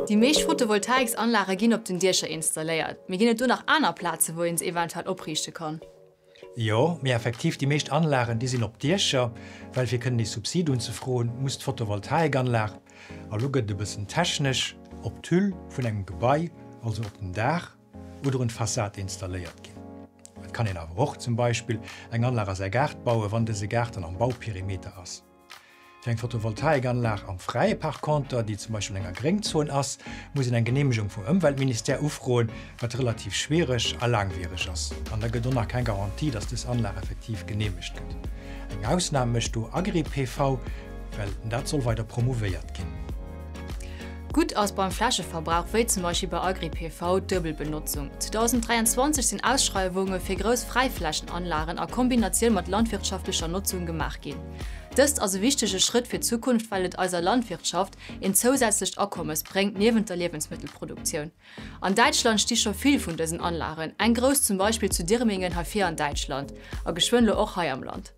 Déi meescht Photovoltaiksanlage ginn op den Diecher installéiert. Mee ginn et do nach aner Plaze wou een se eventuell opriichte kann? Jo, mee effektiv, déi meescht Anlagen, déi sinn op Diecher, well fir kënnen ee Subsid unzefroen, muss d'Photovoltaikanlag, a lo gëtt et e bëssen technesch, op d'Hüll vun engem Gebai, also op den Daach oder un d'Fassad installéiert ginn. Et kann een awer och zum Beispill eng Anlag a säi Gaart bauen, wann dëse Gaart dann am Bauperimeter ass. Fir eng Photovoltaikanlag am Fräie par conter, déi zum Beispill an enger Gréngzon ass, muss een eng Geneemegung vum Ëmweltministère ufroen, wat relativ schwiereg a laangwiereg ass. An da gëtt och nach keng Garantie, datt dës Anlag effektiv geneemegt gëtt. Eng Ausnam mécht do AgriPV, well dat soll weider promouvéiert ginn. Gutt ass beim Flächeverbrauch, wéi zum Beispill bei AgriPV, d'Duebelbenotzung. 2023 sinn Ausschreiwunge fir grouss Fräiflächenanlagen a Kombinatioun mat landwirtschaftlecher Notzung gemaach ginn. Dëst ass e wichtege Schrëtt fir d'Zukunft, well et eiser Landwirtschaft een zousätzlecht Akommes bréngt niewent der Liewensmëttelproduktioun. An Däitschland sti scho vill vun dësen Anlagen, eng grouss zum Beispill zu Dirmingen hei vir an Däitschland, a geschwënn lo och hei am Land.